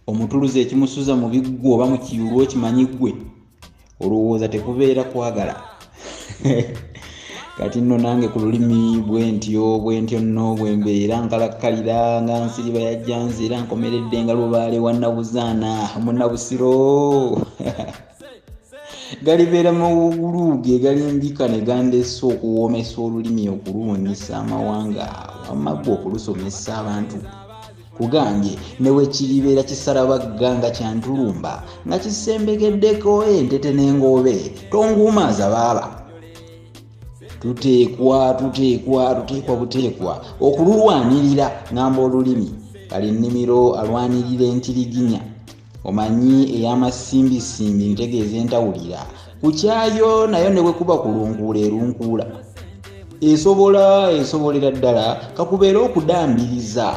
Omutuluze ekimusuza mu biggwa oba mu kiyulu okimanyi ggwe, olowooza tekubeera kwagala. Kati nno nange ku lulimi bwe ntyo nno bwe mbeera nkalakkalira nga nsiriba yajjanzi era nkomeredde nga lubaale wa Nabuzaana Munnabusiro. Galibeera mawugulu ge galimbika ne gandesa okuwoomesa olulimi, okuluwunyisa amawanga, wamma ggwe okulusomesa abantu. Kugambye ne bwe kiribeera kisalabagga nga kyantulumba nga kisembekeddeko entete n'engoobe, tonguumaaza baaba. Tuteekwa buteekwa okululwanirira. Ŋŋamba olulimi kali nnimiro alwanirira entiriginya, omanyi ey'amasimbisimbi, ntegeeza entawulira ku kyayo, nayo ne bwe kuba kulunkuula erunkuula, esobolera ddala kakubeera okudambiriza.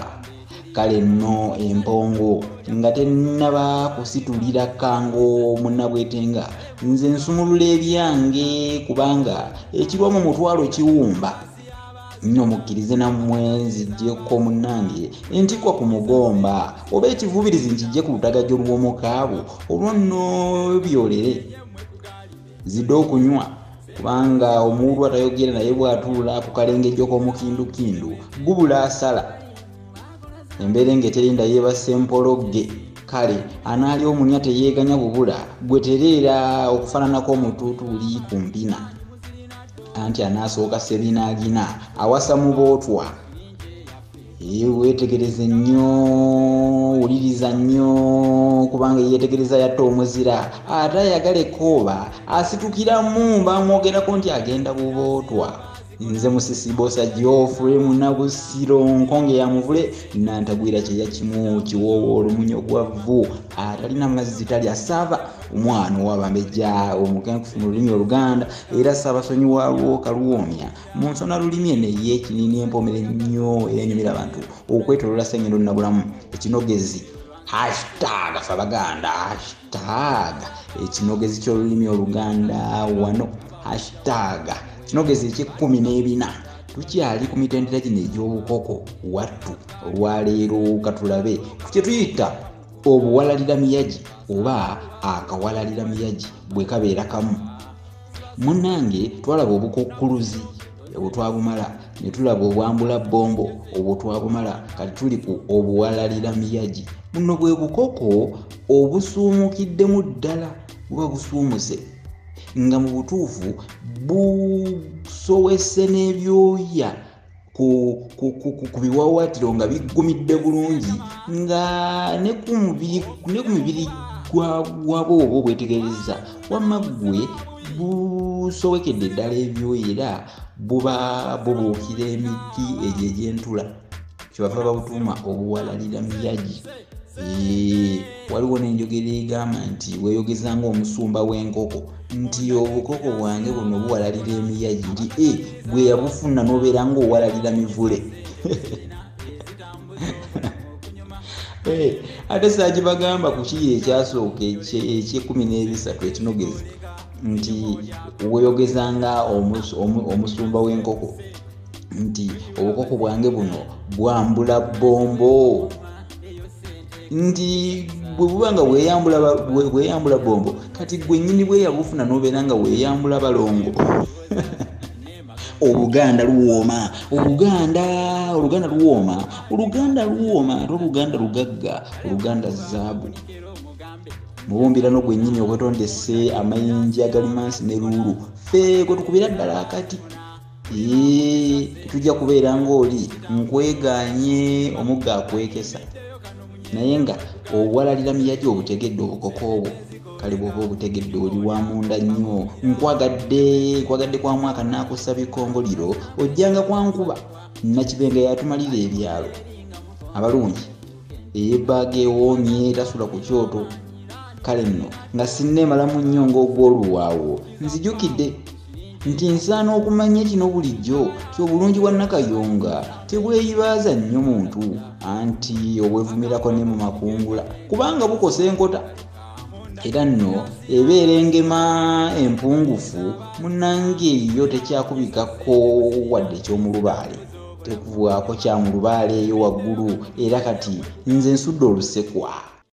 Kale nno empongo nga tennaba kusitulira kango munnabwetenga, nze nsumulula ebyange kubanga ekirwa mu mutwalo kiwumba nno. Mukkirize nammwe nziggyeko munnange entikwa ku mugomba oba ekivubirizi nkijje ku lutagajjo lw'omukaabu, olwo nno byolere zidde okunywa, kubanga omuwulwa tayogera naye bw'atuula ku kalengejjo k'omukindukindu gubula asala. Embeera ng'eterinda yeebasa empologge. Kale anaali omunya teyeeganya bubula, gwe tereera okufaananako omutuutuuli ku mpina, anti anaasooka sebinaagina awasa mu bootwa. Weetegereze nnyo, wuliriza nnyo, kubanga yeetegereza yatta omuzira, ate ayagala ekkooba asitukiramu bamwogerako nti agenda bubootwa. Nze Musisi Bosa Geoffrey Munabusiro, nkonge ya muvule nantagwira kyeya kimu kiwoowo olumunyo gwa vvu atalina mazzi talya saava, omwana ow'abambejja omukenkufu mu lulimi Oluganda era ssaabasonyi waalwo kaluwoomya mu nsona lulimi eno ey'ekinini empomere ennyo era enyumira abantu okwetoloola Ssengendo Nabulamu. Ekinogezi #FeAbaganda, #EkinogeziKyolulimi Oluganda wano, #KinogeziEkyekkumi n'ebina. Tukyali ku mitendera gino egy'obukoko. Wattu olwaleero katulabe ku kye tuyita obuwalalira miyagi oba akawalalira miyagi bwe kabeera kamu. Munnange, twalaba obukokkuluzi, obwo twabumala, ne tulaba obwambula bbombo, obwo twabumala, kati tuli ku obuwalalira miyagi. Muno bwe bukoko obusuumukiddemu ddala, buba busuumuse nga mu butuufu busowese n'ebyoya ku biwaawaatiro nga biggumidde bulungi, nga ne ku mibiri gwabwo oba obwetegereza, wamma ggwe busowekedde ddala ebyoya era buba bubuukira emiti egyo egy'entula, kyebava babutuuma obuwalalira miyagi. Waliwo n'enjogera egamba nti weeyogeza ng'omusumba w'enkoko nti obukoko bwange buno buwalalira emiyagi, nti e gwe yabufuna n'obeera ng'owalalira mivule. Ate saagibagamba ku kiri ekyasooka ekyekumi n'ebisatu, ekinogezi, nti weeyogezanga omusumba w'enkoko nti obukoko bwange buno bwambula bbombo, nti bwe buba nga bweyambula bbombo, kati gwe nnyini bweyabufuna n'obeera nga weeyambula balongo. Oluganda luwooma, Oluganda, Oluganda luwooma, Oluganda luwooma, ate Oluganda lugagga, Oluganda zaabu. Mubumbirano gwennyini ogwetondese amayinja galimansi ne luulu, ffe gwe tukubira ddala akati. Tetujja kubeera ng'oli nkweganye omugga akwekesa, naye nga obuwalalira miyagi obutegedde obukoko obwo. Kale bw'oba obutegedde oli wa munda nnyo. Nkwagadde, nkwagadde kwa mwaka naakusaba ekongoliro ojjanga kwa nkuba Nakibenga yatumalira ebyalo abalungi, ey'ebbaaga ewoomye tasula ku kyoto. Kale nno nga sinneemalamu nnyo ng'ogw'oluwaawo, nzijukidde nti nsaana okumanya kino bulijjo ti obulungi bwa Nakayonga tebweyibaaza nnyo muntu, anti obwevumirako ne mu makungula kubanga bukosa enkota, era nno ebeera engema empungufu. Munnange, eyo tekyakubikako wadde ekyomulubaale, tekuvwako kyamulubaale eyo waggulu. Era kati nze nsudde olusekwa.